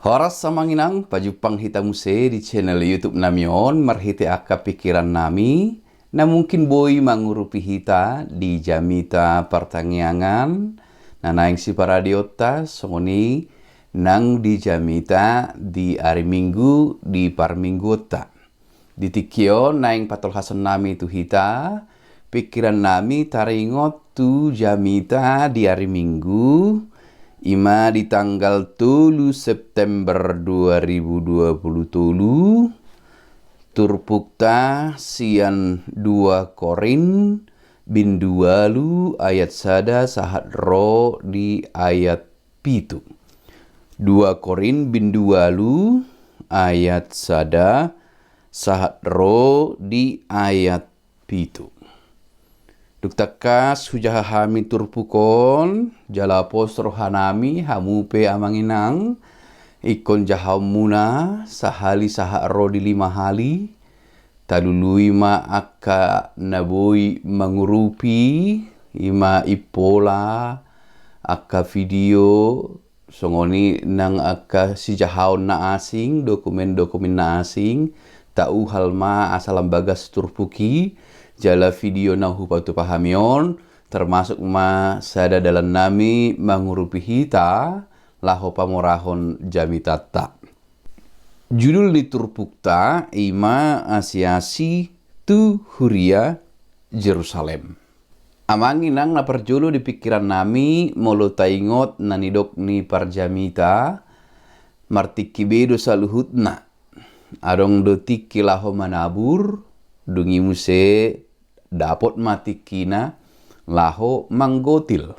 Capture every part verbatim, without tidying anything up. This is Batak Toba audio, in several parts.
Horas amang inang, pajumpang hita muse di channel YouTube nami on marhite angka pikiran nami na mungkin boi mangurupi hita di jamita partangiangan na naeng siparadeonta, songon i nang di jamita di ari Minggu di parmingguonta. Di tingki on naeng patolhason nami tu hita pikiran nami taringot tu jamita di ari Minggu, ima di tanggal tolu September dua ribu dua puluh tolu. Turpukta sian dua Korin bindu ualu ayat sada sahat ro di ayat pitu. Dua Korin bindu ualu ayat sada sahat ro di ayat pitu. Dung tangkas hujaha hami turpuk on, jala pos roha nami hamu pe amang inang ingkon jahaonmuna sahali sahat ro di lima hali. Talului ma angka na boi mangurupi, ima impola, angka video, songon i nang angka sijahaon na asing, dokumen-dokumen na asing, tauhal ma asa lam bagas turpuk i, jala video na hupatupa hami on, termasuk ma sada dalan nami mangurupi hita laho pamorahon jamitanta. Judul ni turpukta ima asi-asi tu huria Jerusalem. Amang inang na parjolo di pikiran nami molo taingot na nidok ni parjamita, martingki be do saluhutna. Adong do tingki laho manabur, dung i muse dapot ma tingkina laho manggotil.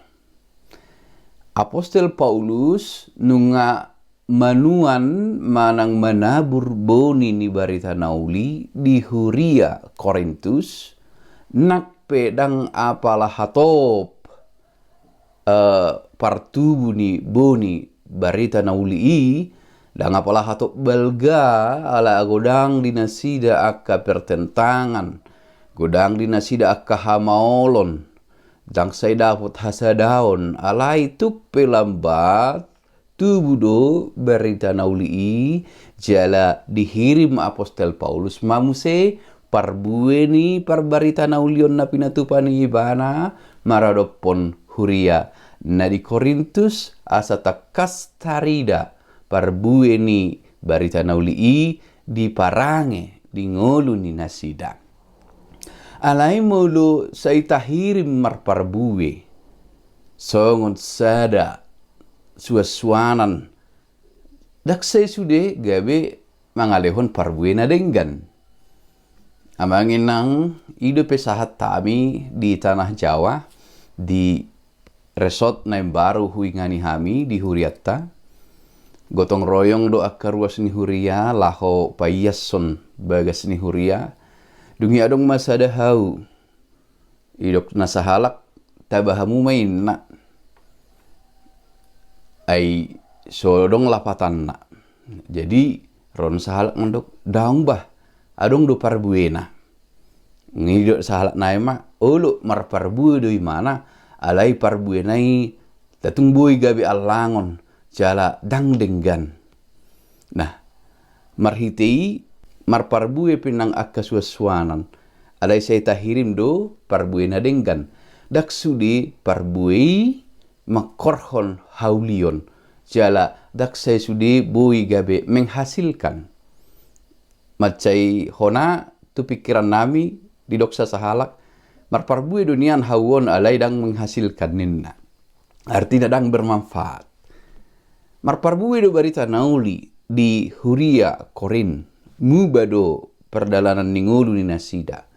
Apostel Paulus nunga manuan manang manabur boni ni barita na uli di huria Korintus, nang pe ndang apala hatop, eh, partubu ni boni barita na uli i, ndang apala hatop balga, ala godang di nasida angka pertentangan, godang di nasida angka hamaolon, ndang sai dapot hasadaon, alai tung pe lambat tubu do barita na uli i, jala dihirim apostel Paulus ma muse parbue ni parbarita na uli on na pinatupa ni ibana maradophon huria na di Korintus, asa tangkas tarida parbue ni barita na uli i di parange di ngolu ni nasida. Alai molo sai tahirim marparbue songon sada suansuanan, ndang sai sude gabe mangalehon parbue na denggan. Amang inang, i dope sahat hami di tanah Jawa, di resort na imbaru huingani hami di hurianta. Gotong royong do angka ruas ni huria laho paiashon bagas ni huria. Dung i adong ma sada hau, didok na sahalak, taba hamu ma inna. Ai so adong lapatanna. Jadi ro na sahalak mandok, daong bah, adong do parbuena. Nidok sahalak nai ma, olo, marparbue do imana, alai parbuena i tatung boi gabe allangon, jala ndang denggan. Nah, marhite i marparbue pe nang angka suansuanan, alai sai tahirim do parbue na denggan. Ndang sude parbue i mangkorhon haulion, jala ndang sai sude boi gabe menghasilkan. Mansai hona tu pikiran nami didok sasahalak, marparbue do nian hau on alai ndang menghasilkan ninna. Artina ndang bermanfaat. Marparbue do barita na uli di huria Korin, muba do pardalanan ni ngolu ni nasida.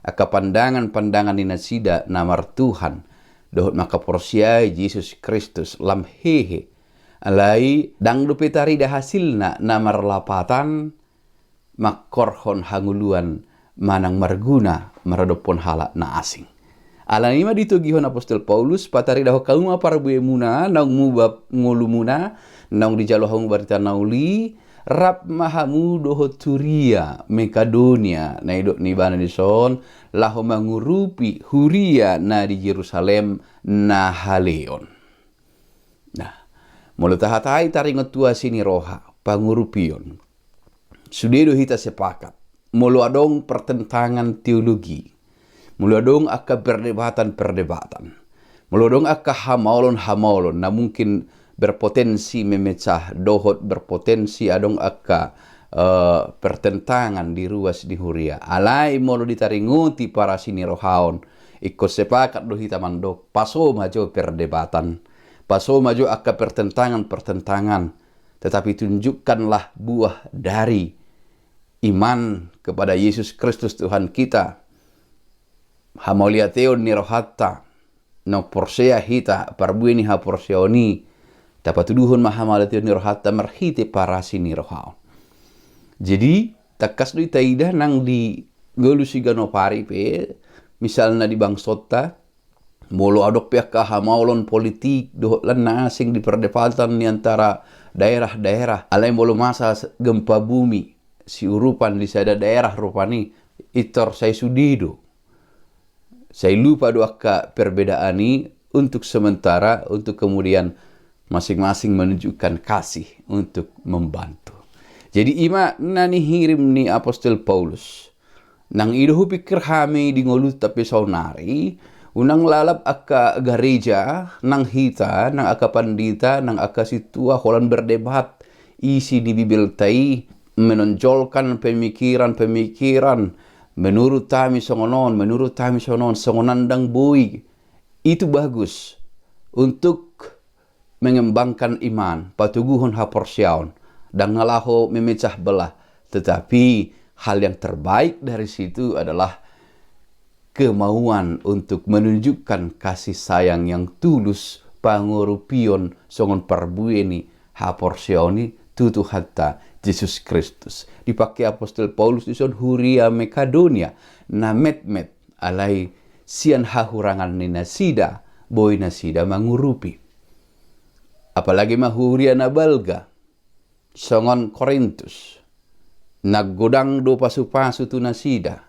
Angka pandangan-pandangan ni nasida na martuhan dohot mangkaporseai Jesus Kristus lam hehe. Alai ndang dope tarida hasilna na marlapatan mangkorhon hangoluan manang marguna maradophon halak na asing. Alani i ma ditogihon apostel Paulus, pataridahon hamu ma parbuemuna naung muba ngolumuna, naung dijalo hamu barita na uli, rap ma hamu dohot huria Makedonia, na idok ni ibana dison, laho mangurupi huria na di Jerusalem na haleon. Nah, molo tahatai taringot tu asi ni roha, pangurupion. Sude do hita sepakat. Molo adong pertentangan teologi, molo adong angka perdebatan-perdebatan, molo adong angka hamaolon-hamaolon na mungkin berpotensi memecah dohot berpotensi adong angka, eh, pertentangan di ruas ni huria. Alai molo ditaringoti parasi ni roha on, ingkon sepakat do hita mandok, paso ma jo perdebatan, paso ma jo angka pertentangan-pertentangan, tetapi tunjukkanlah buah dari iman kepada Yesus Kristus Tuhan kita, hamauliateon ni rohanta, naung porsea hita, parbue ni haporseaon i, tapatuduhon ma hamauliateon ni rohanta marhite parasi ni roha on. Jadi, tangkas do i taida nang di ngolu siganup ari pe, misalna di bangsonta, molo adong pe angka hamaolon politik dohot lan na asing di perdebatan ni antara daerah-daerah, alai molo masa s-, gempa bumi, siurupan di sada daerah rupani, intor sai sude do. Sai lupa do angka perbedaan i untuk sementara, untuk kemudian masing-masing menunjukkan kasih untuk membantu. Jadi, i ma na nihirim ni Apostel Paulus. Nang i do hupikir hami di ngolunta pe saonari, unang lalap angka gareja, nang hita, nang angka pandita, nang angka sintua, holan berdebat, isi ni Bibelta i, menonjolkan pemikiran-pemikiran, menurut hami songon on, menurut hami songon on, songon na ndang boi. Itu bagus untuk mengembangkan iman, patoguhon haporseaon, ndang na laho memecah belah, tetapi hal yang terbaik dari situ adalah kemauan untuk menunjukkan kasih sayang yang tulus, pangurupion songon parbue ni haporseaon i tu Tuhanta Jesus Kristus. Dipake Apostel Paulus dison huria Makedonia, na metmet, alai sian hahurangan ni nasida, boi nasida mangurupi. Apalagi ma huria na balga, songon Korintus, na godang do pasupasu tu nasida,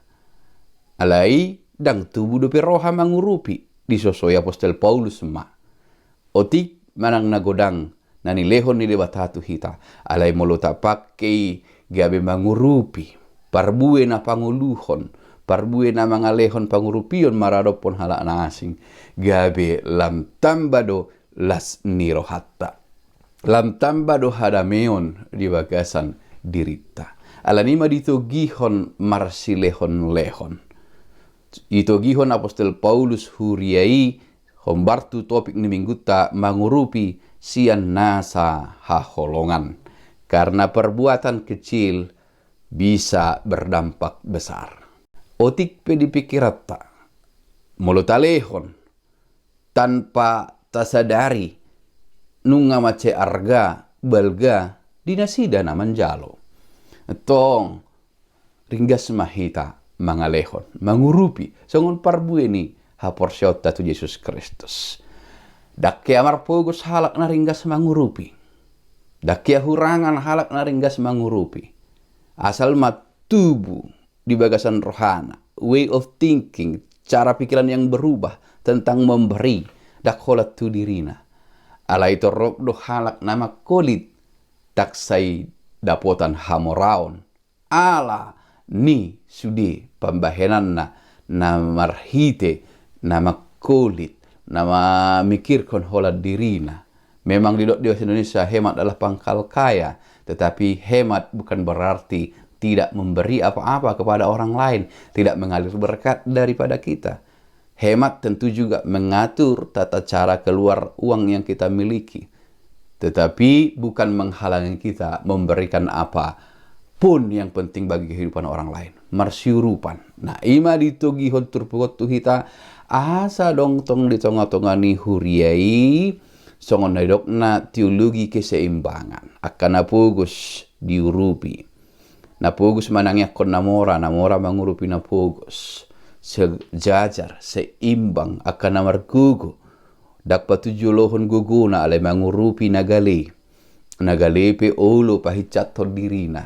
alai ndang tubu dope roha mangurupi, disosoi Apostel Paulus ma. Otik manang na godang na nilehon ni Debata tu hita, alai molo tapake i gabe mangurupi, parbue na pangoluhon, parbue na mangalehon pangurupion maradophon halak na asing, gabe lam tamba do las ni rohanta. Lam tamba do hadameon di bagasan dirinta. Alani i ma ditogihon marsilehon-lehon. Ditogihon Apostel Paulus huria i hombar tu topik ni minggunta, mangurupi sian nasa haholongan. Karena perbuatan kecil bisa berdampak besar. Otik pe di pikiranta, molo talehon tanpa tasadari, nunga mansai arga balga di nasida na manjalo. Tong, ringgas ma hita mangalehon, mangurupi, songon parbue ni haporseaonta tu Jesus Kristus. Ndang hea marpogos halak na ringgas mangurupi. Ndang hea hurangan halak na ringgas mangurupi. Asal ma tubu di bagasan rohana, way of thinking, cara pikiran yang berubah tentang memberi, ndang holan tu dirina. Alai torop do halak na mangkolit, ndang sai dapotan hamoraon, ala ni sude pambahenanna na marhite na mangkolit, na mamikirhon holan dirina. Memang didok di bahasa Indonesia, hemat adalah pangkal kaya, tetapi hemat bukan berarti tidak memberi apa-apa kepada orang lain, tidak mengalir berkat daripada kita. Hemat tentu juga mengatur tata cara keluar uang yang kita miliki, tetapi bukan menghalangi kita memberikan apa pun yang penting bagi kehidupan orang lain. Marsiurupan. Nah, i ma ditogihon turpuk on tu hita, asa adong tong di tonga-tonga ni huria i, songon na nidokna teologi keseimbangan. Angka na pogos diurupi. Na pogos manangiangkon na mora, na mora mangurupi na pogos. Sejajar, seimbang, angka na margogo. Ndang patujolohon gogona alai mangurupi na gale. Na gale pe olo pahinsathon dirina.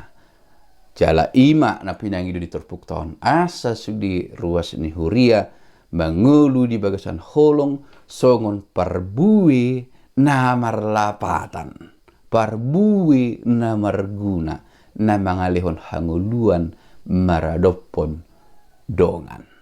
Jala i ma na pinangido di turpukta on. Asa sude ruas ni huria mangolu di bagasan holong songon parbue na marlapatan. parbue na marguna, na mangalehon hangoluan maradophon dongan.